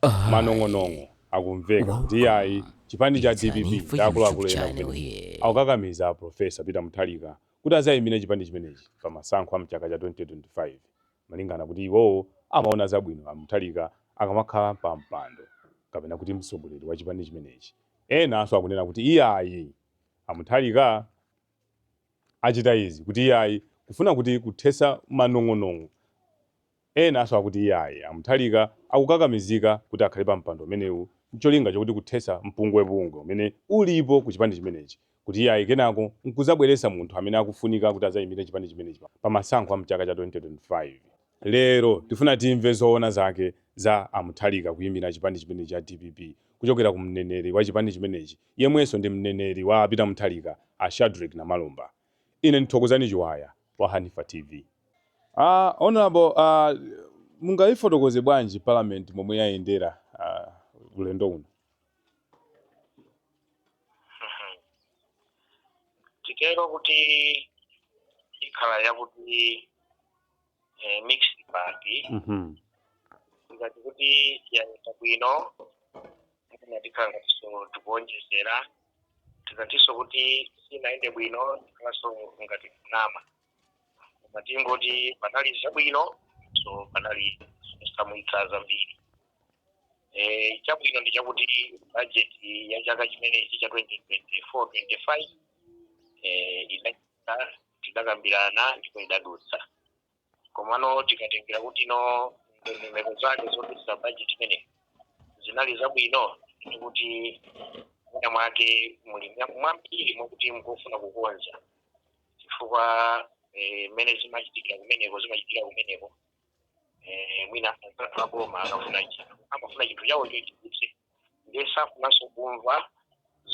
Manong'onong'o akumveka kuti iyayi, chipani cha dpp ndi akuluakulu ena kumeneko akukakamiza a Prof. Peter Mutharika kuti azayimire chipani chimenechi pa masankho a mchaka cha 2025 malingana kuti iwowo amaona zabwino a Mutharika akamakhala pa mpando kapena kuti mtsogoleri wa chipani chimenechi. Enanso akunena kuti iyayi, a Mutharika achita izi kuti iyayi kufuna kuti kuthesa manong'onong'o. Enanso akuti iyayi, a Mutharika akukakamizika kuti akhale pa mpando umenewu ncholinga chokuti kuthesa mpungwepungwe umene ulipo ku chipani chimenechi kuti iyayi kenako nkuzabweresa munthu amene akufunika kuti azayimire chipani chimenechi pa masankho a mchaka cha 2025. Lero tifuna timve zoona zake za a Mutharika kuyimira chipani chimenechi cha dpp kuchokera ku mneneri wa chipani chimenechi yemwenso ndi mneneri wa a Peter Mutharika a Shadreck Namalomba. Ine ndi Thokozani Chiwaya wa Hanifa TV. Honourable, mungaifotokoze bwanji parliament momwe yayendera ulendo uno? Titero kuti ikhala yakuti mixed bag. Ngati kuti yayenda bwino, mwina tikhala ngatinso tikuonjezera. Tikatinso kuti sinayende bwino, tikhalanso ngati kunama. Koma tingoti panali zabwino, so panali zosamwitsa zambiri. Chabwino ndi chakuti budget ya chaka chimenechi cha 2024-25 inachita tidakambirana ndipo idadutsa. Komano tikatengera kuti no ndondomeko zake zodutsira budget imeneyi zinali zabwino, ndi kuti mwina mwake muli mwambiri mwakuti mukufuna kukonza, chifukwa mmene zimachitikira kumeneko zimachitikira kumeneko mwina anzathu aboma akafuna chinthu amafuna chinthu chawocho chidutse, ndiye safunanso kumva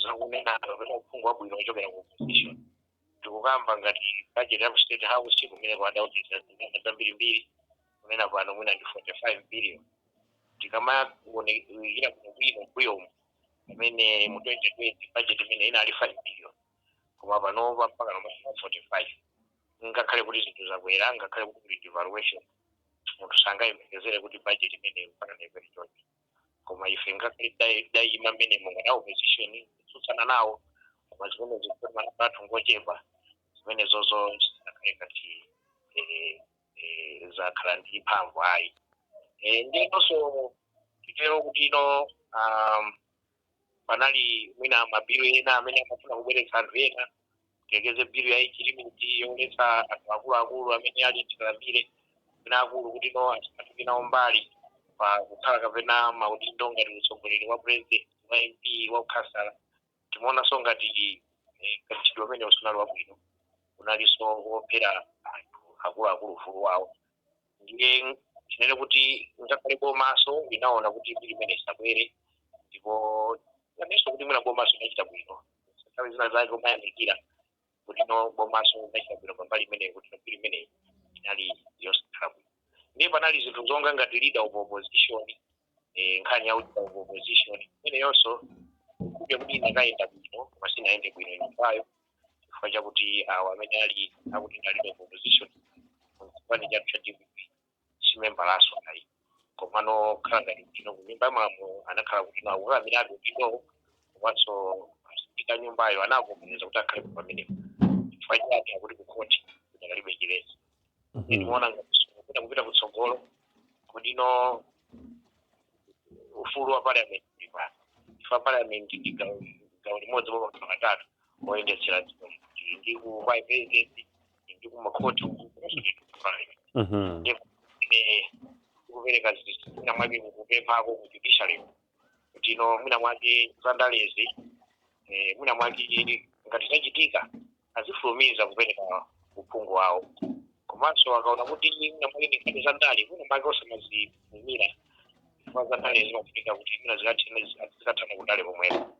zakunena kapena uphungu wabwino wochokera ku opposition. Tikukamba ngati budget ya ku State House, kumeneko adaonjezera ndalama zambirimbiri, kunena pano mwina ndi 45 billion. Tikamaonekera bwinobwino mbuyomu pamene mu 2020 budget imene inali 5 billion, koma panopa mpaka nomafika 45. Ngakhale kuti zinthu zakwera, ngakhale kuti kuli devaluation, munthu sangayembekezere kuti budget imeneyo mpaka ikwere choncho. Koma ife ngakhale dayima mmenemo ngati opposition kutsutsana nawo, koma zimenezo kuti manamba athu ngochepa, zimenezozo zinakhale ngati zakhala ndi mphamvu ayi. Ndinonso titero kuti ino panali mwina mabilu ena amene amafuna kubweretsa anthu ena. Tiyerekeze bilu ya age limit yoletsa anthu akuluakulu amene ali chikalambire kapena akulu kuti no asamatenge nawo mbali pa kukhala kapena maudindo ngati utsogoleri wa president, wa MP, wa ukhansala. Timaonanso ngati kachitidwe umene usunali wabwino, unalinso wophera anthu akuluakulu ufulu wawo. Ndiye tinene kuti ngakhale bomaso linaona kuti bilu imene isabwere, ndipo nanenso kuti mwina bomaso inachita bwino. Nthawi zina zake umayamikira kuti no bomaso inachita bwino pambali imeneyi, kuti no bilu imeneyi inali yosakhala bwino. Ndiye panali zinthu zonga ngati leader of opposition, nkhani ya leader of opposition imeneyonso kudya kuti inakayenda bwino, koma sinayende bwino nyumbayo, chifukwa chakuti awo amene ali akuti ndi leader of opposition chipani chathu cha DPP si membalaso ayi. Komano khala ngati kuti no kunyumba ya malamulo anakhala kuti no akukakamirabe udindo, komanso asipika nyumbayo anavomereza kuti akhale pamenepo. Chifukwa chake akuti ku khoti kudakalibe chiletso. Ndimaona ngati kupita kupita kutsogolo kuti no ufulu wa parliament uli pano, chifukwa parliament ndi gawo limodzi mwa magawo atatu oyendetsera dziko. Tili ndi ku vice president, tili ndi ku makhoti uku, komanso ndi ku parliament. Ndipo ine kupereka mwina mwake kukupemphako ku judiciary kuti ino mwina mwake zandalezi mwina mwake ngati zachitika azifulumiza kupereka uphungu wawo, komanso akaona kuti mwina mwake ndi nkhani zandale, mwina mwake osamazifulumira, chifukwa zandale zimafunika kuti mwina zikathana kundale komweko.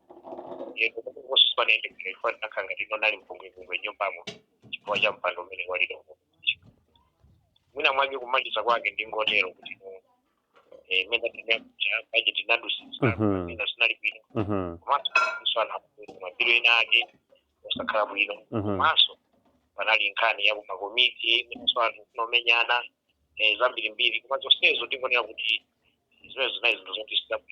Konse sipanayende bwino, chifukwa tinakhala ngati ino nali mpungwepungwe nyumbamo chifukwa cha mpando umene walira. Mwina mwake kumaliza kwake ndingotero kuti no mene tinena kuja budget inadusisa, ina sinali bwino, komanso anthu mabilu ena ake osakhala bwino. Komanso panali nkhani ya kumakomiti, imenenso anthu kunomenyana zambirimbiri. Koma zonsezo tingonena kuti zimene zinali zinthu zoti sizabwino.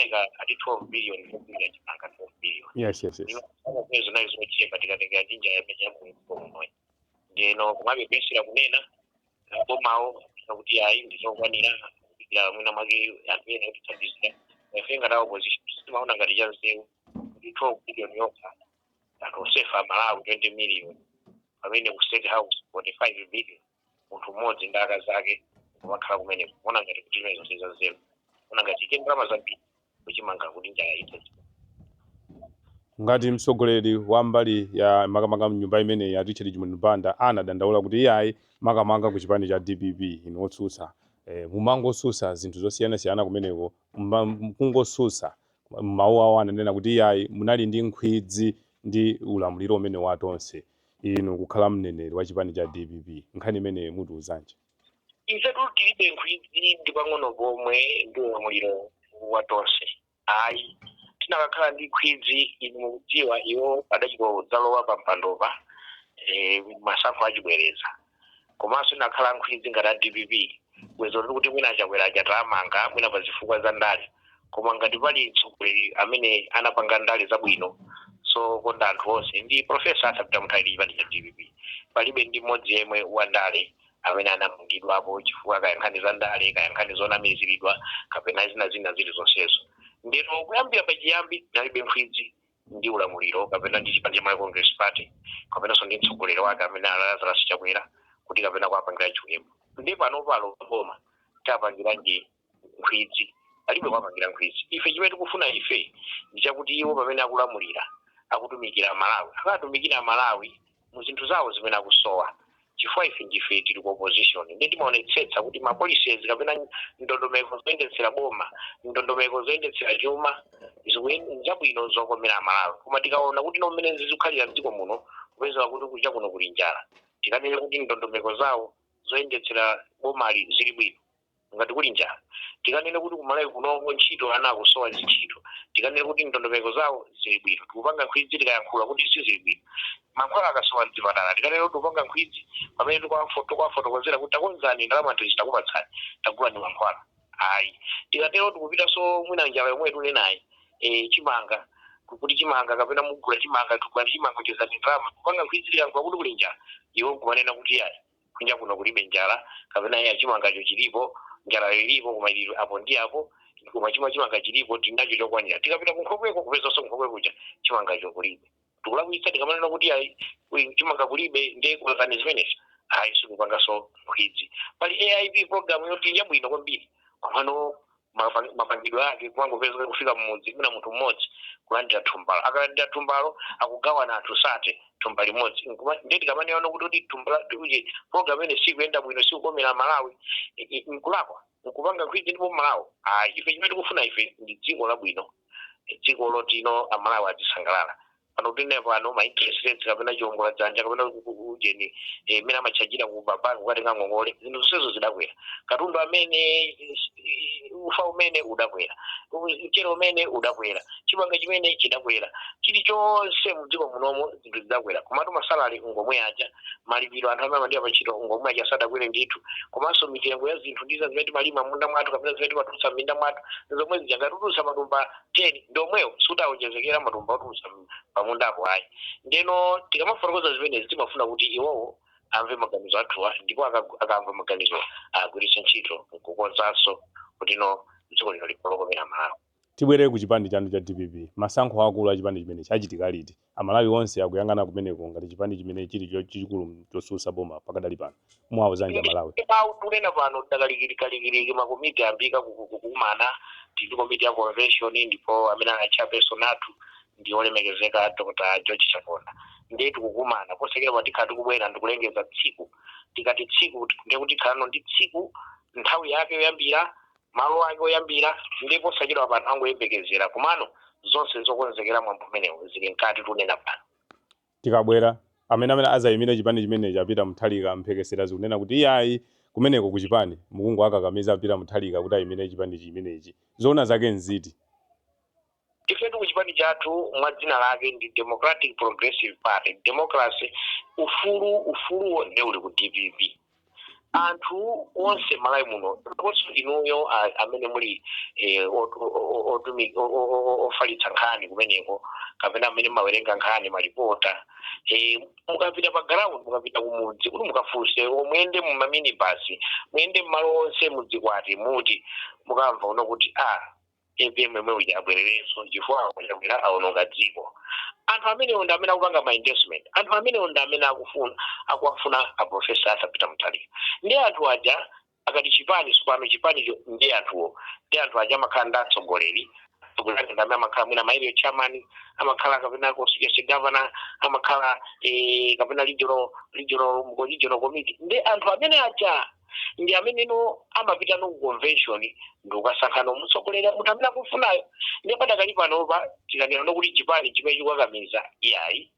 Anayika ati 12 billion kugulira chimanga, 12 billion. Yes. Ino zinali zochepa tikatengera njala yamene yamumoyi. Ndeno komabe kuyesera kunena abomawo kuti ayi, ndizokwanira kudikira mwina mwake anthu ena kutithandizira. Ife ngati opposition timaona ngati chanzeru kuti 12 billion yokha, anthu osefa Malawi 20 million, pamene ku State House 45 billion, munthu mmodzi ndi akazi ake kumakhala kumeneko, kuona ngati kuti zimene zonse zanzeru, kuona ngati ike ndalama zambiri kuchimanga kuti njala ithe. Ngati mtsogoleri wa mbali ya makamaka mnyumba imeneyi ya Richard Chimwendo Banda anadandaula kuti iyayi, makamaka ku chipani cha DPP, inu otsutsa mumangotsutsa zinthu zosiyanasiyana kumeneko, kungotsutsa. Mawu awo ananena kuti iyayi, munali ndi nkhwidzi ndi ulamuliro umene watonse. Inu kukhala mneneri wa chipani cha DPP, nkhani imeneyi mutiuzanji? Ife tilibe nkhwidzi ndi pang'ono pomwe ndi ulamuliro wa tonse, ayi. Tinakakhala ndi nkhwidzi, inu mukudziwa iwo adachikodzalowa pa mpandopa masankho achibwereza. Komanso inakhala nkhwidzi ngati a DPP, bwezo lili kuti mwina aChakwera achatamanga mwina pa zifukwa za ndale. Koma ngati pali mtsogoleri amene anapanga ndale zabwino so konda anthu onse, ndi Professor Arthur Peter Mutharika. Chipani cha DPP palibe ndi mmodzi yemwe wa ndale amene anamangidwapo chifukwa kaya nkhani za ndale, kaya nkhani zonamiziridwa, kapena zina zina zilizonsezo. Ndeno kuyambira pachiyambi tinalibe nkhwidzi ndi ulamuliro kapena ndi chipani cha Malawi Congress Party, kapenanso ndi mtsogoleri wake amene ali Lazarus Chakwera, kuti kapena kuwapangira chiwembu. Ndi pano palo boma tapangiranji nkhwidzi? Alibe kuwapangira nkhwidzi. Ife chimene tikufuna ife ndi chakuti iwo pamene akulamulira akutumikira Malawi, akatumikira Malawi mu zinthu zawo zimene akusowa, chifukwa ife ndife tili ku opposition, ndi timaonetsetsa kuti ma policies kapena ndondomeko zoyendetsera boma, ndondomeko zoyendetsera chuma zabwino zokomera Malawi. Koma tikaona kuti no, mmene zikukhalira mdziko muno, kupezeka kuti kucha kuno kuli njala, tikanene kuti ndondomeko zawo zoyendetsera bomali zili bwino ngati kuli njala? Tikanene kuti kuMalawi kunoko ntchito, ana akusowa zintchito, tikanene kuti ndondomeko zawo zili bwino? Tikupanga nkhwidzi tikayankhula kuti sizili bwino? Mankhwala akasowa mzipatala, tikanene kuti tikupanga nkhwidzi pamene tikuwafotokozera kuti takonzani ndalama tizitakupatsani, tagulani mankhwala? Ayi. Tikatero tikupitanso mwina njala yomwe tikunenayi, chimanga, kuti chimanga kapena mugula chimanga, tugulani chimanga, chezani ndalama. Kupanga nkhwidzi tikayankhula kuti kuli njala, iwo nkumanena kuti ayi, kunja kuno kulibe njala, kapena iya, chimangacho chilipo, njala ilipo koma ili apo ndi apo, koma chima chimanga chilipo, tinacho chokwanira. Tikapita kunkhokweko, kupezanso kunkhokwe kuja chimangacho kulibe. Tikulakwitsa tikamanena kuti ayi, chimanga kulibe, ndiye kuwazani zimenezi? Ayi, sikupanganso nkhwidzi. Pali AIP program yoti yabwino kwambiri, komano mapangidwe ake kumangopezeka kufika mmudzi mwina munthu mmodzi kulandira thumbalo. Akalandira thumbalo, akugawana anthu 30 thumba limodzi. Ndiye tikamanena kuti thumba uje program imene sikuyenda bwino, sikukomera Malawi, nkulakwa, nkupanga nkhwidzi ndipo Malawi? Ayi. Ife chimene tikufuna ife ndi dziko labwino, dziko lotino Amalawi azisangalala. Pano tine pano ma interest rates kapena chiwongola dzanja kapena ujeni imene amachajira ku banki kukatenga ngongole, zinthu zonsezo zidakwera. Katundu amene ufa umene udakwera, mchere umene udakwera, chimanga chimene chidakwera, chilichonse mdziko munomo zinthu zidakwera. Komatu ma salary ngomwe aja, malipiro anthu amene amandiwa pa ntchito ngomwe aja, sadakwere ndithu. Komanso mitengo ya zinthu ndiza zimene timalima munda mwathu kapena zimene timatulutsa m'minda mwathu, zomwe zija ngati tutulutsa matumba 10, ndi omwewo, sutawonjezekera matumba otulutsa pamundapo, ayi. Ndeno tikamafotokoza zimenezi, timafuna kuti iwowo amve maganizo athuwa, ndipo akamva maganizo agwiritse ntchito nkukonzanso kuti no, dziko lino likolokomera Malawi. Tibwere ku chipani chanu cha DPP. Masankho akulu a chipani chimenechi achitika liti? Amalawi onse akuyang'ana kumeneko ngati chipani chimene chili chachikulu chotsutsa boma pakadali pano. Muwawuzanji Amalawi? Mawu tunena pano tidakalikiliki, makomiti ambika kukumana. Tili komiti ya convention, ndipo amene ali chairperson athu ndi olemekezeka Dr George Chaponda. Ndiye tikukumana posachedwa, tikhala tikubwera ndikulengeza tsiku. Tikati tsiku, ndiye kuti khalano ndi tsiku, nthawi yake yoyambira, malo ake oyambira. Ndipo posachedwa pano, angoyembekezera. Komano zonse zokonzekera mwambo umenewo zili mkati tunena pano. Tikabwera amene azayimira chipani chimenechi, a Peter Mutharika, mphekesera zikunena kuti iyayi, kumeneko ku chipani mukungoakakamiza a Peter Mutharika kuti ayimire chipani chimenechi. Zoona zake nziti? Ifetu ku chipani chathu, mwa dzina lake ndi Democratic Progressive Party, democracy, ufulu. Ufuluwo ndi uli ku DPP. Anthu onse Malawi muno, ndiponso inuyo amene muli ofalitsa nkhani kumeneko, kapena amene mawerenga nkhani, malipota, mukapita pa ground, mukapita kumudzi kuti mukafunse, muyende mu maminibasi, muyende mmalo onse, mudzikwati muti mukamva uno kuti a APM yemwe uja abwererenso, chifukwa Chakwera aononga dziko. Anthu amenewo ndi amene akupanga ma endorsement. Anthu amenewo ndi amene akufuna, akuwafuna a Professor Arthur Peter Mutharika. Ndi anthu aja akati chipani sopano, chipanicho ndi anthuwo. Ndi anthu aja amakhala ndi atsogoleri. Atsogoleri ake ndi amene amakhala mwina ma area chairman, amakhala kapena constituency governor, amakhala kapena regional committee. Ndi anthu amene aja ndi amene no amapita no ku convention ndi kukasankhano mtsogoleri, munthu amene akufunayo. Ndi padakali panopa tikanena no kuti chipani chimene chikukakamiza, iyayi,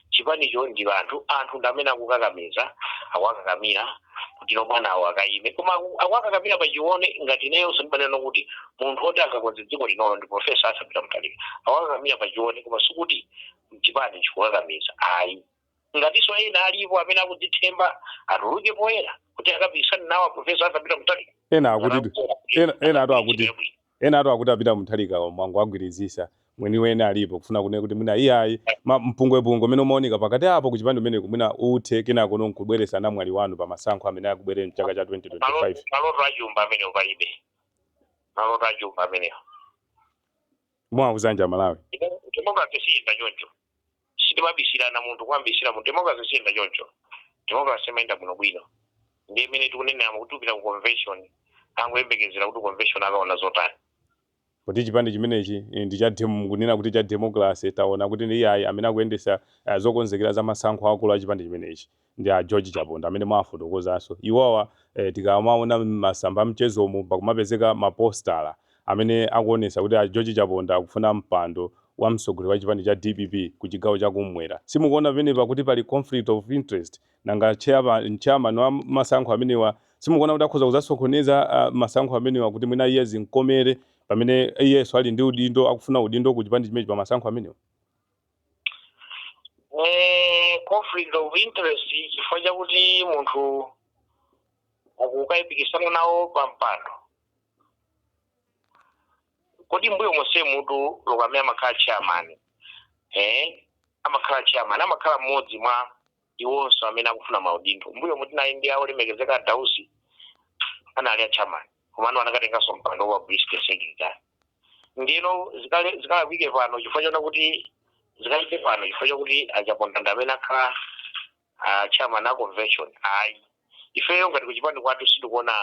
chipanicho ndi anthu. Anthu ndi amene akukakamiza, akuwakakamira kuti no bwanawo akayime, koma akuwakakamira pachione. Ngati ineyonso ndimanena kuti munthu woti angakonze dziko linolo ndi Professor Arthur Peter Mutharika, akuwakakamira pachione, koma sikuti chipani chikukakamiza, ayi. Ngatinso ena alipo amene akudzithemba, atuluke poyera kuti akapikisane nawo Professor Arthur Peter Mutharika. Ena akuti ena atu akuti apita Mutharika mwangu agwirizisa mweniweni alipo kufuna kunena kuti mwina iyayi, mpungwepungwe umene umaoneka pakati apo kuchipani kumeneko mwina uthe, kenako nkubweresa namwali wanu pa masankho amene akubwere mchaka cha 2025. Maloto achumba amenewo, palibe maloto achumba amenewo. Mwauzanja Malawi. Democracy siyenda choncho. Sitimabisirana munthu, kwambisira munthu. Democracy siyenda choncho. Democracy imayenda bwinobwino. Ndi imene tikunenera kuti upita ku convention, angoyembekezera kuti convention akaona zotani. Kuti chipani chimenechi ndi cha kunena kuti cha democracy, taona kuti ndi iyayi, amene akuyendesa zokonzekera za masankho akulu a chipani chimenechi ndi a George Chaponda amene mwafotokozanso iwawa. Tikamaona masamba amchezomu, pakumapezeka mapostala amene akuonesa kuti a George Chaponda akufuna mpando wa mtsogoleri wa chipani cha DPP ku chigawo chakummwera. Simukuona pamenepa kuti pali conflict of interest? Nanga chairman wa masankho amenewa, simukuona kuti akhoza kudzasokoneza masankho amenewa, kuti mwina iye zinkomere pamene iyenso ali ndi udindo, akufuna udindo ku chipani chimenechi pa masankho amenewa? Conflict of interest chifukwa chakuti munthu akukayipikisana nawo pa mpando? Kodi mbuyo monse mutu lokamene amakhala chairman, amakhala chairman, amakhala mmodzi mwa iwonso amene akufuna maudindo. Mbuyo muti nayi ndi olemekezeka Dausi, anali a chairman, komano anakatenganso mpando wa publicity secretary. Ndino zikalakwike pano chifukwa chona kuti zikalibe pano chifukwa chakuti aChaponda ndi amene akhala chairman a convention? Ayi, ifeyo ngati kuchipani kwathu sitikuona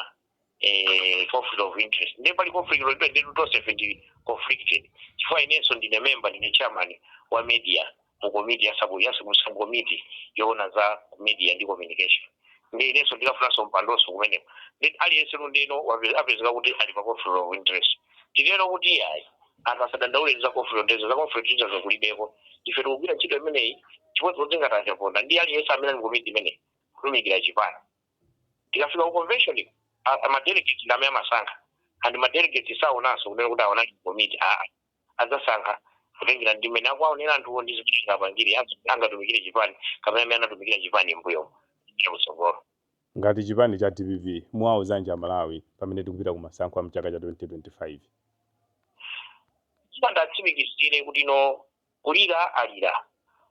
conflict of interest. Ndiye pali conflict of interest, nditu tonsefe ndi conflicted, chifukwa inenso ndine member, ndine chairman wa media mu committee ya sub committee yoona za media ndi communication. Ndi inenso ndikafunanso mpandonso kumeneko. Ndi aliyense ndino apezeka kuti ali pa conflict of interest. Titero kuti ayi, anthu asadandaule za conflict of interest. Za conflict of interest kulibeko. Ife tikugwira ntchito imeneyi chimodzimodzi ngati aChaponda ndi aliyense amene ali mu committee imeneyi, kutumikira chipani. Tikafika ku convention, ama delegate ndi amene amasankha, and ma delegate saonanso kunena kuti aona ali committee. Aa, adzasankha kutengera ndi mmene akuwaonera anthuwo ndi zimene angapangire, angatumikire chipani kapena amene anatumikira chipani mbuyomo kutsogolo. Ngati chipani cha DPP, muwauzanji Amalawi pamene tikupita ku masankho a mchaka cha 2025? Chipanda atsimikizire kuti no, kulira alira,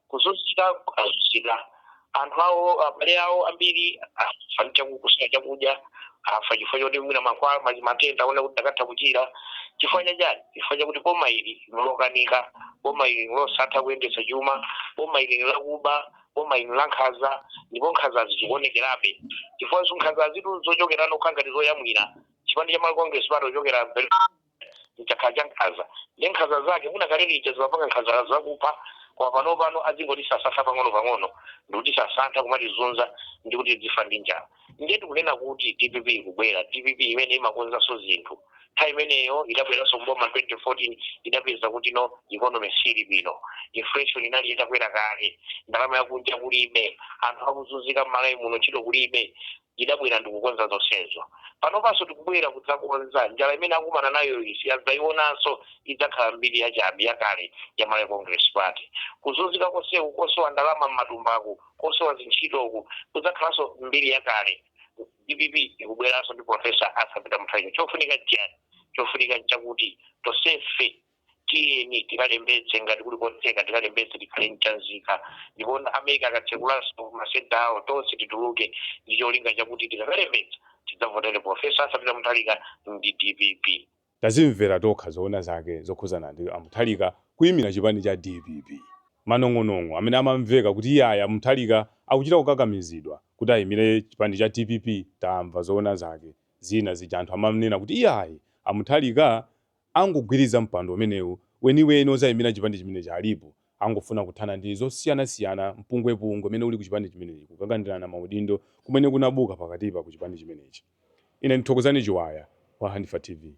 kuzunzika azunzika, anthu awo, abale awo ambiri afa kusowa chakudya, afa chifukwa choti mwina mankhwala, matenda aone kuti akatha kuchira. Chifukwa chachani? Chifukwa chakuti boma ili nilokanika, boma ili nilosatha kuyendetsa chuma, boma ili nilakuba, boma ili la nkhaza. Ndipo nkhazazi zikuonekerabe, chifukwa nkhazazitu zochokerano kukhala ngati zoyamwira. Chipani cha Malawi Congress Party kuchokera chakhala cha nkhaza, ndi nkhaza zake mwina kale lija zimapanga nkhaza zakupha, koma pano pano azingoti sasantha pang'ono pang'ono, ndikuti sasantha kumatizunza ndi kuti tidzifa ndi njala. Ndiye tikunena kuti DPP ikubwera, DPP imene imakonzanso zinthu. Nthawi imeneyo idabweranso mboma 2014, idapeza kuti no, economy sili bwino, inflation inali itakwera kale, ndalama yakunja kulibe, anthu akuzunzika m'Malawi muno, ntchito kulibe. Idabwera ndikukonza zonsezo. Panopanso tikubwera kudzakonza. Njala imene akumana nayo isi adzayionanso, idzakhala mbiri yachabe yakale ya Malawi Congress Party. Kuzunzika konseku, kosowa ndalama m'matumbaku, kosowa zintchitoku, kudzakhalanso mbiri yakale. DPP ikubweranso ndi Professor Arthur Peter Mutharika. Chofunika chiyani? Chofunika nchakuti tonsefe tiyeni tikalembetse ngati kuli kotheka, tikalembetse, tikhale mchanzika. Ndipo a MEC akatsekulanso masenta awo, tonse tituluke ndi cholinga chakuti tikakalembetsa tidzavotere Professor Arthur Peter Mutharika ndi DPP. Tazimvera tokha zoona zake zokhuzana ndi a Mutharika kuyimira chipani cha DPP. Manong'onong'o amene amamveka kuti iyayi, a Mutharika akuchita kukakamizidwa kuti ayimire chipani cha DPP, tamva zoona zake. Zina zija anthu amanena kuti iyayi, a Mutharika angogwiriza mpando umenewu, weniweni ozayimira chipani chimenechi alipo, angofuna kuthana ndi zosiyanasiyana, mpungwepungwe umene uli ku chipani chimenechi, kukakanirana maudindo kumene kunabuka pakatipa ku chipani chimenechi. Ine ndithokozani Chiwaya wa Hanifa TV.